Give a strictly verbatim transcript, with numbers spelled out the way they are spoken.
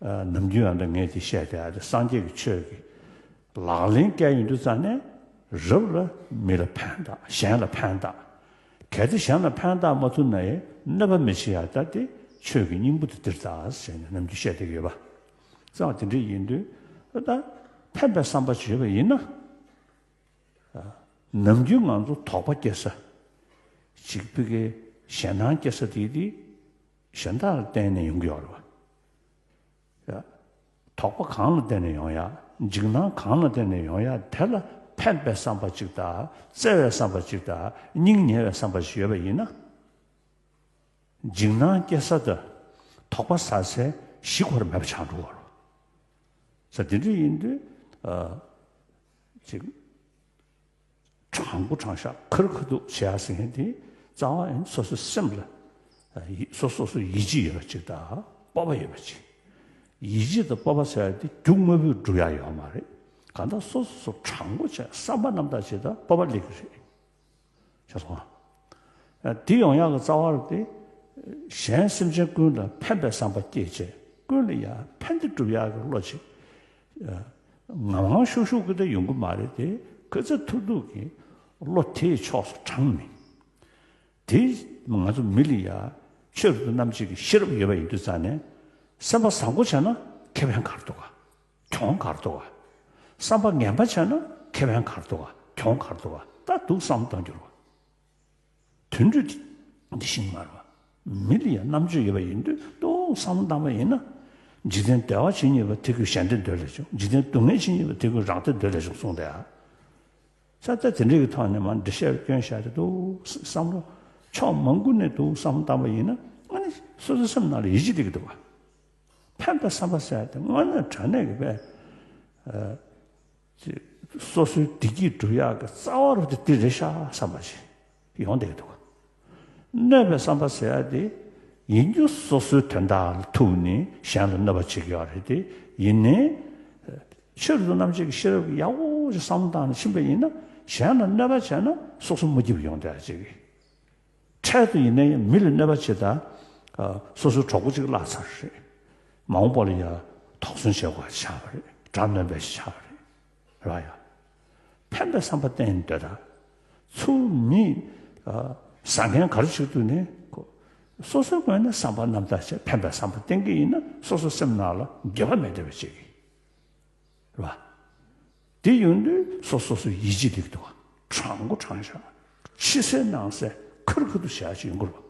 ཨ། ནམ་རྒྱུན་ཡང་ད་ངས་དེ་བཤད་དེ། ཨ། དེ་སངས་རྒྱས་ཀྱི་ཆོས་ཀྱི་ལག་ལེན་བཀལ་ཡོང་དུས་ཙང་ནས། རབ་ལ་མི་ལ་ཕན་བཏགས། གཞན་ལ་ཕན་བཏགས། གལ་ཏེ་གཞན་ལ་ཕན་བཏགས་མ་ཐུབ་ན་ཡང་གནོད་པ་མི་བྱེད་ཡ། ད་དེ་ཆོས་ཀྱི་སྙིང་པོ་དེ་འདིར་བཏགས་ཟེར་ནས་ནམ་རྒྱུན་བཤད་བསྡད་ཀྱི་ཡོད་པ། ཙང་དེ་འདྲ་ཡིན་དུས། ད་ཕན་པའི་བསམ་པ་ཅིག་ཡོད་པ་ཡིན་ན། ནམ་རྒྱུན་ང་ཚོ་དོགས་པ་སྐྱེ་ས་ཅིག། ཕ་གི་ཞེད་སྣང་སྐྱེ་ས་དེ་དེ་གཞན་དག་ལ་བརྟེན་ནས་ཡོང་གི་ཡོད་རེད་བ། དོགས་པ་གང་ལ་བརྟེན་ནས་ཡོང་ཡ། འཇིགས་སྣང་གང་ལ་བརྟེན་ནས་ཡོང་ཡ། དེ་ལ་ཕན་པའི་བསམ་པ་ཅིག་དང་། བརྩེ་བའི་བསམ་པ་ཅིག་དང་། སྙིང་ཉེ་བའི་བསམ་པ་ཞིག་ཡོད་པ་ཡིན་ན། འཇིགས་སྣང་སྐྱེ་ས་དང་དོགས་པ་ཟ་སའི་གཞི་ཁོ་རང་མེད་པ་ཆགས་འགྲོ་བ་རེད། ས་དེ་འདྲ་ཡིན་དུས། ཨ། ཅིག་དྲང་པོ་དྲང་བཞག་ཁ་རུ་ཁ་ཐུག་བྱེད་ཡ་ཟེར་མཁན་དེ། རྩ་བ་ཡིན་སོ་སོའི་སེམས་ལ། ཨ། ཡི། སོ་སོ་སོ་ཡིད་ཆེས་ཡོད་པ་ཅིག་དང་། སྤོབས་པ་ཡོད་པ་ཅིག་ཡིད་ཆེས་དང་སྤོབས་པ་ཟེར་ཡ་དེ་རྒྱུ་དངོས་པོས་སྒྲུབ་ཡ་ཡོད་མ་རེད། གང་ལྟར་སོ་སོ་སོ་དྲང་པོ་བྱས། བསམ་པ་རྣམ་དག་བྱེད་དང་སྤོབས་པ་སླེབས་ཀྱི་རེད། ཤེས་སོང་ཨ། དེ་ཡོང་ཡག་གི་རྩ་བ་རུ་དེ། གཞན་སེམས་ཅན་ཀུན་ལ་ཕན་པའི་བསམ་པ་སྐྱེས་བྱས། ཀུན་ལ་ཡང་ཕན་བདེ་སྒྲུབ་ཡག་གི་བློ་ཅིག་ངང་ངང་ཤུགས་ཤུགས་ཀྱིས་དེ་ཡོང་གི་མ་རེད་དེ། ག་ཚོད་ཐུབ་ཐུབ་ཀྱིས་བློ་དེའི་ཕྱོགས་སུ་དྲངས་ནས། དེ་ང་ཚོ་མི་ལ་ཡང་ཆོས་རབ་ཏུ་རྣམ་འབྱེད་ཀྱི་ཤེས་རབ་ཡོད་པ་ཡིན་དུས་ཙང་ནས། སེམས་པ་བཟང་པོ་བྱས་ན་ཁེ་ཕན་ག་རེ་འདུག་ག་གྱོང་ག་རེ་འདུག་ག་བསམ་པ་ངན་པ་བྱས་ན་ཁེ་ཕན་ག་རེ་འདུག་ག་གྱོང་ག་རེ་འདུག་ག་ད་འདུག་བསམ་བློ་གཏོང་རྒྱུ་རེད་བ། དུད་འགྲོ་འདི་ཤིང་མ་རེད་བ། མི་ལ་ཡང་རྣམ་དཔྱོད་ཡོད་པ་ཡིན་དུས། འདུག་བསམ་བློ་བཏང་པ་ཡིན་ན། འཇིག་རྟེན་བདེ་བ་ཇི་སྙེད་པ། དེ་ཀུན་གཞན་དོན་འདོད་ལས་བྱུང་། འཇིག་རྟེན་སྡུག་བསྔལ་ཇི་སྙེད་པ། དེ་ཀུན་རང་དོན་འདོད་ལས་བྱུང་། གསུངས་ཏེ། ཨ། ས་ད་དེ་འདྲའི་གི་ཐོག་ནས་མར་འགྲེལ་བཤད་སྐྱོན་བཞག་སྟེ། འདུག་བསམ་བློ་ཕྱོགས་མང་པོ་ནས་འདུག་བསམ་བློ་བཏང་པ་ཡིན་ན། ཨ་ནི་སོ་སོའི་སེམས་ནང་ལ་ཡིད་ཆེས་སླེབས་ཀྱི་འདུག་བ། ཕན་པའི་བསམ་པ་ཟེར་ཡ་དེ་དངོས་གནས་དྲང་གནས་ཀྱི་དཔེ། ཨ། ཅིག་སོ་སོའི་བདེ་སྐྱིད་སྒྲུབ་ཡག་གི་རྩ་བ་རུ་དེ་འདི་རེད་ཤག་བསམ་པ་ཞིག་ཡོང་བསྡད་ཀྱི་འདུག་བ། གནོད་པའི་བསམ་པ་ཟེར་ཡ་དེ་ཡིན་རྒྱུ་སོ་སོའི་དོན་དག་ལ་ཐུག་ནས་གཞན་ལ་གནོད་པ་བྱེད་ཀྱི་ཡོད་རེད་དེ། ཡིན་ནའི་ཆོས་རབ་ཏུ་རྣམ་འབྱེད་ཀྱི་ཤེས་རབ་ཀྱིས་ཡག་པོ་ཞིག་བསམ་བློ་བཏང་ནས་ཕྱིན་པ་ཡིན་ན། གཞན་ལ་གནོད་པ་བྱས་ན་སོ་སོ་མ་སྐྱིད་པ་ཡོང་བསྡད་ཡ་ཅིག་འཕྲལ་དུ་ཡིན་ན་ཡང་མི་ལ་གནོད་པ་བྱེད་ད། ཨ། སོ་སོའི་གྲོགས་པོ་གཅིག་བརླག་ཚར་རེད། མ་འོངས་པ་ལ་ཡང་དོགས་ཟོན་བྱེད་དགོས་པ་ཆགས་པ་རེད། དགྲ་གནོན་པ་ཞིག་ཆགས་པ་རེད། རེད་བ་ཡ། ཕན་པའི་བསམ་པ་བསྟེན་འདོད་ད། ཚུར་མི། ཨ། ཟ་མཁན་ག་རེ་བྱེད་དུས་ནས་ཁོ། སོ་སོའི་ངོས་ནས་བསམ་པ་རྣམ་དག་བྱས། ཕན་པའི་བསམ་པ་བསྟེན་གྱི་ཡིན་ན། སོ་སོའི་སེམས་ནང་ལ་འགྱོད་པ་མེད་བསྡད་པ་བྱེད་ཀྱི། རེད་བ། དེ་ཡོང་དུས་སོ་སོ་སོ་ཡིད་ཆེས་སླེབས་འདུག་བ། དྲང་པོ་དྲང་བཞག་ཕྱི་གསལ་ནང་གསལ་ཁ་རུ་ཁ་ཐུག་བྱེད་ཡ་ཅིག་ཡོང་གི་རེད་